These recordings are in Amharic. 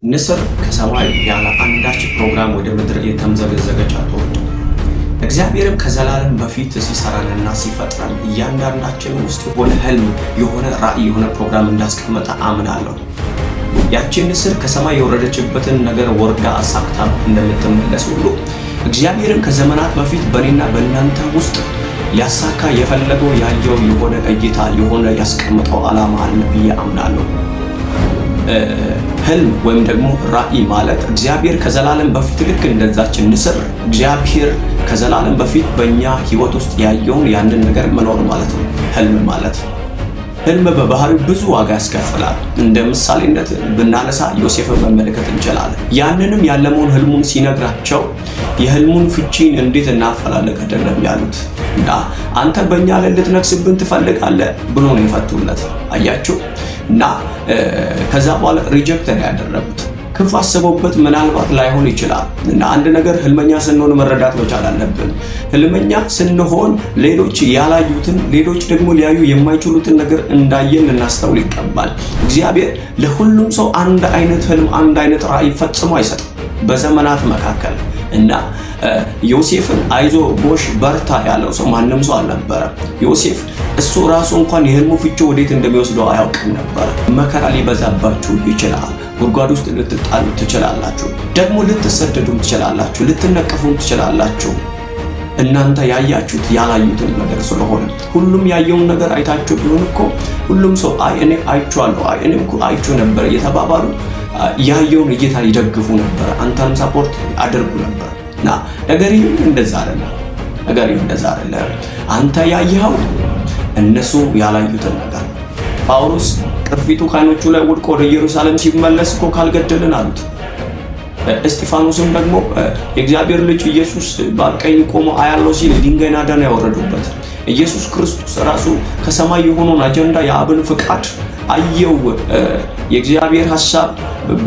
ንስር ከሰማይ ያለ አንዳች ፕሮግራም ወደ ምድር የተምዘገዘገች አትወርድም። እግዚአብሔርም ከዘላለም በፊት ሲሰራንና ሲፈጥረን እያንዳንዳችን ውስጥ የሆነ ህልም፣ የሆነ ራዕይ፣ የሆነ ፕሮግራም እንዳስቀመጠ አምናለሁ። ያችን ንስር ከሰማይ የወረደችበትን ነገር ወርዳ አሳክታ እንደምትመለስ ሁሉ እግዚአብሔርም ከዘመናት በፊት በእኔና በእናንተ ውስጥ ሊያሳካ የፈለገው ያየው የሆነ እይታ፣ የሆነ ያስቀምጠው ዓላማ አለ ብዬ አምናለሁ። ህልም ወይም ደግሞ ራዕይ ማለት እግዚአብሔር ከዘላለም በፊት ልክ እንደዛችን ንስር እግዚአብሔር ከዘላለም በፊት በእኛ ህይወት ውስጥ ያየውን ያንን ነገር መኖር ማለት ነው። ህልም ማለት ህልም በባህሪው ብዙ ዋጋ ያስከፍላል። እንደ ምሳሌነት ብናነሳ ዮሴፍን መመልከት እንችላለን። ያንንም ያለመውን ህልሙን ሲነግራቸው የህልሙን ፍቺን እንዴት እናፈላልግ አይደለም ያሉት እና አንተ በእኛ ላይ ልትነግስብን ትፈልጋለህ ብሎ ነው የፈቱለት። አያችሁ፣ እና ከዛ በኋላ reject ነው ያደረጉት። ክፉ አስበውበት ምናልባት ላይሆን ይችላል። እና አንድ ነገር ህልመኛ ስንሆን መረዳት መቻል አለብን። ህልመኛ ስንሆን ሌሎች ያላዩትን፣ ሌሎች ደግሞ ሊያዩ የማይችሉትን ነገር እንዳየን ልናስተውል ይገባል። እግዚአብሔር ለሁሉም ሰው አንድ አይነት ህልም፣ አንድ አይነት ራዕይ ፈጽሞ አይሰጥም በዘመናት መካከል። እና ዮሴፍን አይዞ ጎሽ በርታ ያለው ሰው ማንም ሰው አልነበረም። ዮሴፍ እሱ ራሱ እንኳን የህልሙ ፍቺ ወዴት እንደሚወስደው አያውቅም ነበር። መከራ ሊበዛባችሁ ይችላል። ጉድጓድ ውስጥ ልትጣሉ ትችላላችሁ። ደግሞ ልትሰደዱም ትችላላችሁ። ልትነቀፉም ትችላላችሁ። እናንተ ያያችሁት ያላዩትን ነገር ስለሆነ ሁሉም ያየውን ነገር አይታችሁ ቢሆን እኮ ሁሉም ሰው አይ እኔ አይቼዋለሁ፣ አይ እኔም እኮ አይቼው ነበር እየተባባሉ ያየውን እይታ ይደግፉ ነበር። አንተንም support አድርጉ ነበር። እና ነገር ይሁን እንደዛ አይደለም። ነገር ይሁን እንደዛ አይደለም። አንተ ያየኸው እነሱ ያላዩትን ነገር ነው። ጳውሎስ ቅርፊቱ ከዓይኖቹ ላይ ወድቆ ወደ ኢየሩሳሌም ሲመለስ እኮ ካልገደልን አሉት። እስጢፋኖስም ደግሞ የእግዚአብሔር ልጅ ኢየሱስ በቀኝ ቆሞ አያለው ሲል ድንጋይ ናዳን ያወረዱበት። ኢየሱስ ክርስቶስ ራሱ ከሰማይ የሆነውን አጀንዳ፣ የአብን ፍቃድ አየው። የእግዚአብሔር ሐሳብ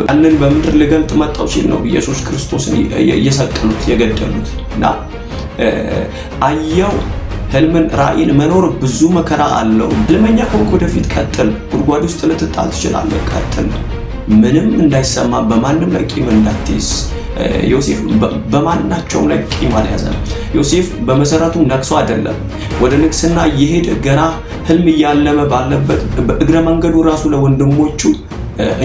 ያንን በምድር ልገልጥ መጣው ሲል ነው ኢየሱስ ክርስቶስን እየሰቀሉት የገደሉት። እና አየው፣ ህልምን ራዕይን መኖር ብዙ መከራ አለው። ህልመኛ ከሆንክ ወደፊት ቀጥል። ጉድጓድ ውስጥ ልትጣል ትችላለህ። ቀጥል። ምንም እንዳይሰማ፣ በማንም ላይ ቂም እንዳትይዝ። ዮሴፍ በማናቸውም ላይ ቂም አልያዘም። ዮሴፍ በመሰረቱ ነግሶ አይደለም ወደ ንግስና እየሄደ፣ ገና ህልም እያለመ ባለበት በእግረ መንገዱ ራሱ ለወንድሞቹ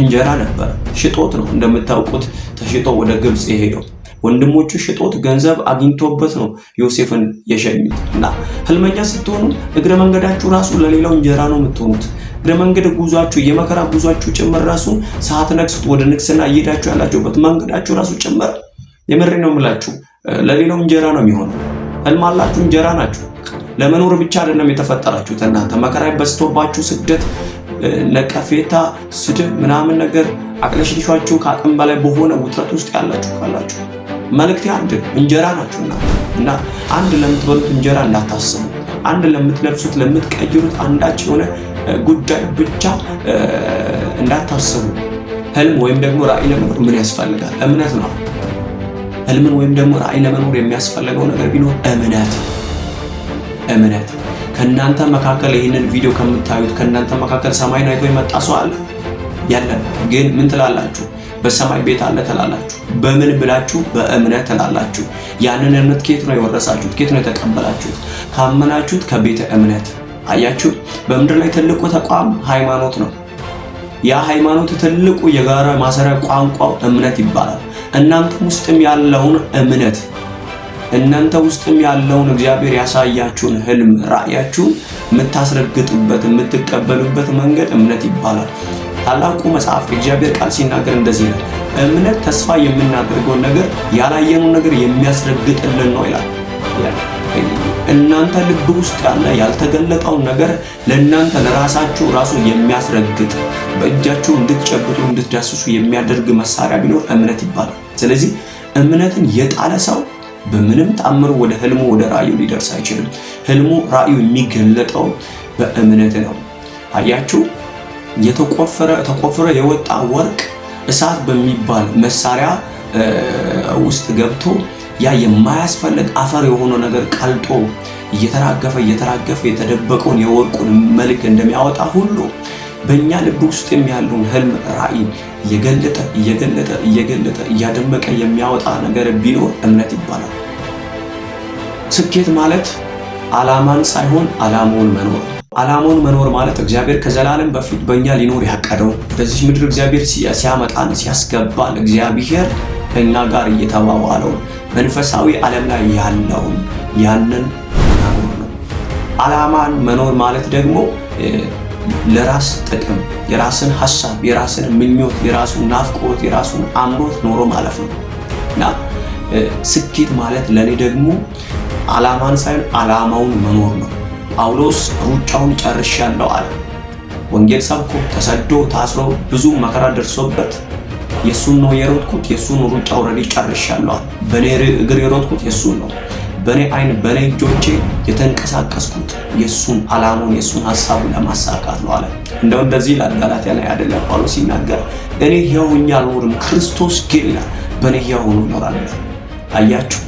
እንጀራ ነበር። ሽጦት ነው እንደምታውቁት ተሽጦ ወደ ግብፅ የሄደው። ወንድሞቹ ሽጦት ገንዘብ አግኝቶበት ነው ዮሴፍን የሸኙት። እና ህልመኛ ስትሆኑ እግረ መንገዳችሁ ራሱ ለሌላው እንጀራ ነው የምትሆኑት። እግረ መንገድ ጉዟችሁ፣ የመከራ ጉዟችሁ ጭምር ራሱ ሳትነግሱት ወደ ንግስና እየሄዳችሁ ያላችሁበት መንገዳችሁ ራሱ ጭምር፣ የምሬ ነው የምላችሁ፣ ለሌላው እንጀራ ነው የሚሆነው። ህልም አላችሁ፣ እንጀራ ናችሁ። ለመኖር ብቻ አይደለም የተፈጠራችሁት። እናንተ መከራ በዝቶባችሁ ስደት፣ ነቀፌታ፣ ስድብ ምናምን ነገር አቅለሽልሿችሁ ከአቅም በላይ በሆነ ውጥረት ውስጥ ያላችሁ ካላችሁ መልእክቴ አንድ፣ እንጀራ ናችሁ እናንተ። እና አንድ ለምትበሉት እንጀራ እንዳታስቡ፣ አንድ ለምትለብሱት፣ ለምትቀይሩት አንዳች የሆነ ጉዳይ ብቻ እንዳታስቡ። ህልም ወይም ደግሞ ራዕይ ለመኖር ምን ያስፈልጋል? እምነት ነው። ህልምን ወይም ደግሞ ራዕይ ለመኖር የሚያስፈልገው ነገር ቢኖር እምነት፣ እምነት። ከእናንተ መካከል፣ ይህንን ቪዲዮ ከምታዩት ከእናንተ መካከል ሰማይን አይቶ የመጣ ሰው አለ? የለም። ግን ምን ትላላችሁ? በሰማይ ቤት አለ ትላላችሁ። በምን ብላችሁ? በእምነት ትላላችሁ። ያንን እምነት ከየት ነው የወረሳችሁት? ከየት ነው የተቀበላችሁት? ካመናችሁት ከቤተ እምነት። አያችሁ፣ በምድር ላይ ትልቁ ተቋም ሃይማኖት ነው። ያ ሃይማኖት ትልቁ የጋራ ማሰሪያ ቋንቋው እምነት ይባላል። እናንተ ውስጥም ያለውን እምነት፣ እናንተ ውስጥም ያለውን እግዚአብሔር ያሳያችሁን ህልም፣ ራእያችሁን የምታስረግጡበት፣ የምትቀበሉበት መንገድ እምነት ይባላል። ታላቁ መጽሐፍ የእግዚአብሔር ቃል ሲናገር እንደዚህ ነው፣ እምነት ተስፋ የምናደርገውን ነገር፣ ያላየነውን ነገር የሚያስረግጥልን ነው ይላል። እናንተ ልብ ውስጥ ያለ ያልተገለጠውን ነገር ለእናንተ ለራሳችሁ ራሱ የሚያስረግጥ፣ በእጃችሁ እንድትጨብጡ፣ እንድትዳስሱ የሚያደርግ መሳሪያ ቢኖር እምነት ይባላል። ስለዚህ እምነትን የጣለ ሰው በምንም ተአምር ወደ ህልሙ፣ ወደ ራእዩ ሊደርስ አይችልም። ህልሙ ራእዩ የሚገለጠው በእምነት ነው። አያችሁ፣ የተቆፈረ ተቆፍሮ የወጣ ወርቅ እሳት በሚባል መሳሪያ ውስጥ ገብቶ ያ የማያስፈልግ አፈር የሆነው ነገር ቀልጦ እየተራገፈ እየተራገፈ የተደበቀውን የወርቁን መልክ እንደሚያወጣ ሁሉ በእኛ ልብ ውስጥ ያለውን ህልም ራእይን እየገለጠ እየገለጠ እየገለጠ እያደመቀ የሚያወጣ ነገር ቢኖር እምነት ይባላል። ስኬት ማለት ዓላማን ሳይሆን ዓላማውን መኖር። ዓላማውን መኖር ማለት እግዚአብሔር ከዘላለም በፊት በእኛ ሊኖር ያቀደው፣ ወደዚህ ምድር እግዚአብሔር ሲያመጣን ሲያስገባን እግዚአብሔር ከእኛ ጋር እየተዋዋለውን መንፈሳዊ ዓለም ላይ ያለውን ያንን መኖር ነው። ዓላማን መኖር ማለት ደግሞ ለራስ ጥቅም የራስን ሀሳብ፣ የራስን ምኞት፣ የራሱን ናፍቆት፣ የራሱን አምሮት ኖሮ ማለፍ ነው። እና ስኬት ማለት ለእኔ ደግሞ ዓላማን ሳይሆን ዓላማውን መኖር ነው። ጳውሎስ ሩጫውን ጨርሻለሁ አለ። ወንጌል ሰብኮ ተሰዶ ታስሮ ብዙ መከራ ደርሶበት የሱን ነው የሮጥኩት፣ የሱን ሩጫ already ጨርሻለሁ አለ። በኔ እግር የሮጥኩት የሱን ነው። በኔ አይን በኔ እጆቼ የተንቀሳቀስኩት የሱን ዓላማውን የሱን ሐሳቡን ለማሳካት ነው አለ። እንደው እንደዚህ ይላል ገላትያ ላይ አይደለም ጳውሎስ ሲናገር፣ እኔ ሕያው ሆኜ አልኖርም፣ ክርስቶስ ግን ይላል በኔ ሕያው ሆኖ ይኖራል ይላል። አያችሁ፣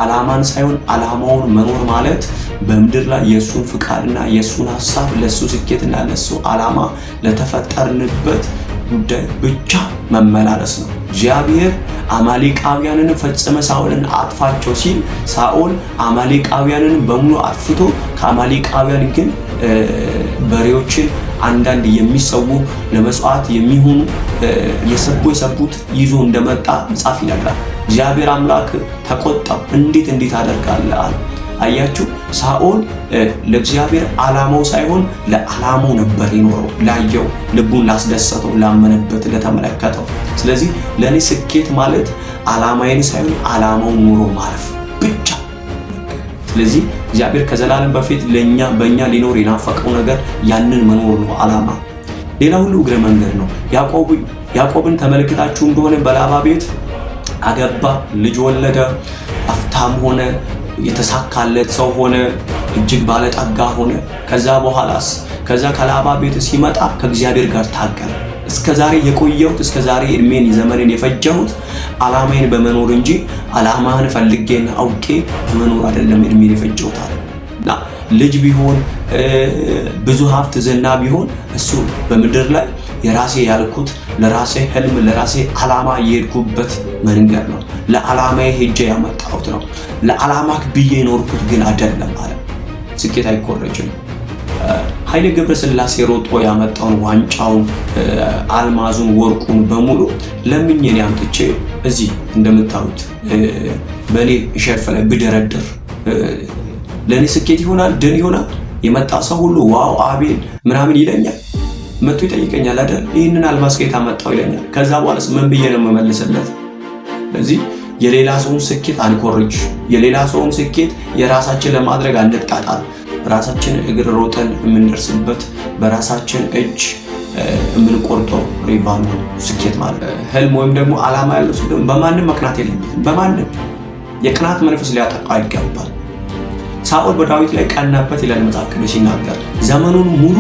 ዓላማን ሳይሆን ዓላማውን መኖር ማለት በምድር ላይ የሱን ፍቃድና የሱን ሐሳብ ለሱ ስኬትና ለሱ ዓላማ ለተፈጠርንበት ጉዳይ ብቻ መመላለስ ነው። እግዚአብሔር አማሌቃውያንን ፈጽመ ሳኦልን አጥፋቸው ሲል ሳኦል አማሌቃውያንን በሙሉ አጥፍቶ ከአማሌቃውያን ግን በሬዎችን፣ አንዳንድ የሚሰዉ ለመስዋዕት የሚሆኑ የሰቡት ይዞ እንደመጣ መጽሐፍ ይነግራል። እግዚአብሔር አምላክ ተቆጣው። እንዴት እንዴት አደርጋለህ አለ። አያችሁ፣ ሳኦል ለእግዚአብሔር ዓላማው ሳይሆን ለዓላማው ነበር የኖረው፣ ላየው፣ ልቡን ላስደሰተው፣ ላመነበት፣ ለተመለከተው። ስለዚህ ለእኔ ስኬት ማለት ዓላማዬን ሳይሆን ዓላማውን ኑሮ ማለፍ ብቻ። ስለዚህ እግዚአብሔር ከዘላለም በፊት ለኛ በእኛ ሊኖር የናፈቀው ነገር ያንን መኖር ነው ዓላማ። ሌላ ሁሉ እግረ መንገድ ነው። ያዕቆብን ተመልክታችሁ እንደሆነ በላባ ቤት አገባ፣ ልጅ ወለደ፣ ሀብታም ሆነ፣ የተሳካለት ሰው ሆነ፣ እጅግ ባለጠጋ ሆነ። ከዛ በኋላስ ከዛ ከላባ ቤት ሲመጣ ከእግዚአብሔር ጋር ታገለ። እስከዛሬ የቆየሁት፣ እስከዛሬ እድሜን ዘመኔን የፈጀሁት ዓላማዬን በመኖር እንጂ ዓላማህን ፈልጌና አውቄ በመኖር አይደለም እድሜን የፈጀሁት አለ። እና ልጅ ቢሆን፣ ብዙ ሀብት ዝና ቢሆን እሱ በምድር ላይ የራሴ ያልኩት ለራሴ ህልም ለራሴ ዓላማ የሄድኩበት መንገድ ነው። ለዓላማዬ ሄጄ ያመጣሁት ነው። ለዓላማክ ብዬ የኖርኩት ግን አይደለም አለ። ስኬት አይኮረጅም። ኃይሌ ገብረስላሴ ሮጦ ያመጣውን ዋንጫውን፣ አልማዙን፣ ወርቁን በሙሉ ለምኜ እኔ አምጥቼ እዚህ እንደምታዩት በእኔ shelf ላይ ብደረድር ለእኔ ስኬት ይሆናል? ድል ይሆናል? የመጣ ሰው ሁሉ wow አቤል ምናምን ይለኛል። መጥቶ ይጠይቀኛል አይደል? ይህንን አልማዝ ከየት አመጣው ይለኛል። ከዛ በኋላስ ምን ብዬ ነው የምመልስለት? ስለዚህ የሌላ ሰውን ስኬት አንኮርጅ። የሌላ ሰውን ስኬት የራሳችን ለማድረግ አንጣጣል። በራሳችን እግር ሮጠን የምንደርስበት፣ በራሳችን እጅ የምንቆርጠው ሪቫን ነው ስኬት ማለት። ህልም ወይም ደግሞ ዓላማ ያለው ሰው ደግሞ በማንም መቅናት የለበትም። በማንም የቅናት መንፈስ ሊያጠቃው አይገባል። ሳኦል በዳዊት ላይ ቀናበት ይላል መጽሐፍ ቅዱስ ሲናገር። ዘመኑን ሙሉ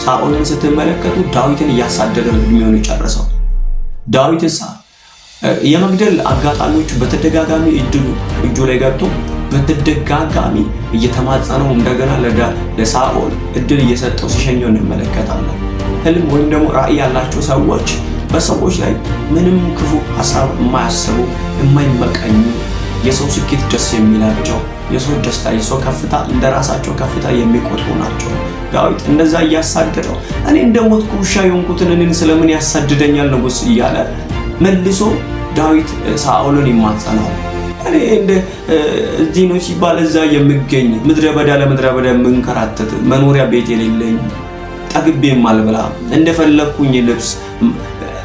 ሳኦልን ስትመለከቱ ዳዊትን እያሳደደ ነው እድሜውን የጨረሰው። ዳዊት እሳ የመግደል አጋጣሚዎቹ በተደጋጋሚ እጁ ላይ ገብቶ በተደጋጋሚ እየተማጸነው እንደገና ለሳኦል እድል እየሰጠው ሲሸኘው እንመለከታለን። ህልም ወይም ደግሞ ራእይ ያላቸው ሰዎች በሰዎች ላይ ምንም ክፉ ሀሳብ የማያስቡ፣ የማይመቀኙ፣ የሰው ስኬት ደስ የሚላቸው፣ የሰው ደስታ የሰው ከፍታ እንደራሳቸው ከፍታ የሚቆጥሩ ናቸው። ዳዊት እንደዛ እያሳደደው እኔ እንደሞትኩ ውሻ የሆንኩትን እኔን ስለምን ያሳድደኛል ንጉስ እያለ መልሶ ዳዊት ሳኦልን ይማጸናል። እኔ እንደ እዚህ ነው ሲባል እዛ የምገኝ፣ ምድረ በዳ ለምድረ በዳ የምንከራተት፣ መኖሪያ ቤት የሌለኝ፣ ጠግቤ የማልበላ፣ እንደፈለግኩኝ ልብስ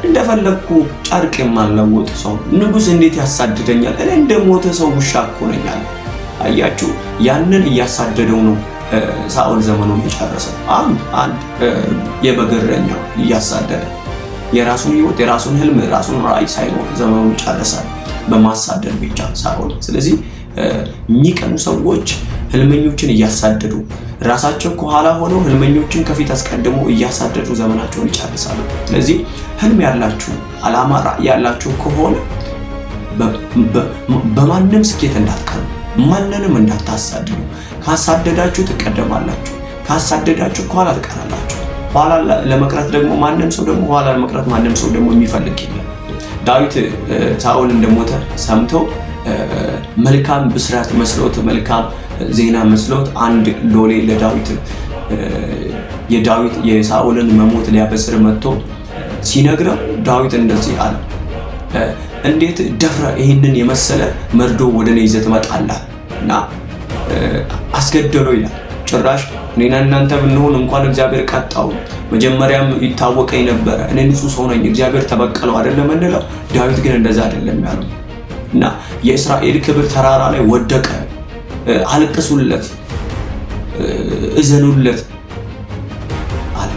እንደፈለግኩ ጨርቅ የማልለውጥ ሰው ንጉስ እንዴት ያሳድደኛል? እኔ እንደሞተ ሰው ውሻ እኮ ነኝ አለ። አያችሁ፣ ያንን እያሳደደው ነው ሳኦል ዘመኑን የጨረሰው። አንድ አንድ የበግ እረኛ እያሳደደ የራሱን ህይወት፣ የራሱን ህልም፣ የራሱን ራዕይ ሳይኖር ዘመኑን ጨርሳል በማሳደድ ብቻ ሳኦል። ስለዚህ የሚቀኑ ሰዎች ህልመኞችን እያሳደዱ፣ ራሳቸው ከኋላ ሆነው ህልመኞችን ከፊት አስቀድሞ እያሳደዱ ዘመናቸውን ይጨርሳሉ። ስለዚህ ህልም ያላችሁ፣ ዓላማ ራዕይ ያላችሁ ከሆነ በማንም ስኬት እንዳትቀኑ፣ ማንንም እንዳታሳድዱ። ካሳደዳችሁ ትቀደማላችሁ። ካሳደዳችሁ ከኋላ ትቀራላችሁ። ኋላ ለመቅረት ደግሞ ማንም ሰው ደግሞ ኋላ ለመቅረት ማንም ሰው ደግሞ የሚፈልግ የለም። ዳዊት ሳኦል እንደሞተ ሰምቶ መልካም ብስራት መስሎት፣ መልካም ዜና መስሎት አንድ ሎሌ ለዳዊት የዳዊት የሳኦልን መሞት ሊያበስር መጥቶ ሲነግረው ዳዊት እንደዚህ አለ፣ እንዴት ደፍረ ይህንን የመሰለ መርዶ ወደ እኔ ይዘህ ትመጣለህ? እና አስገደለው ይላል። ጭራሽ እኔና እናንተ ብንሆን እንኳን እግዚአብሔር ቀጣው፣ መጀመሪያም ይታወቀኝ ነበረ፣ እኔ ንጹሕ ሰው ነኝ፣ እግዚአብሔር ተበቀለው አይደለም እንለው። ዳዊት ግን እንደዛ አይደለም ያለው እና የእስራኤል ክብር ተራራ ላይ ወደቀ፣ አልቅሱለት፣ እዘኑለት አለ።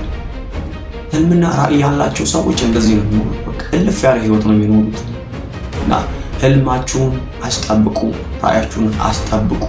ህልምና ራዕይ ያላቸው ሰዎች እንደዚህ ነው የሚኖሩት። በቃ እልፍ ያለ ህይወት ነው የሚኖሩት። እና ህልማችሁን አስጠብቁ፣ ራዕያችሁን አስጠብቁ።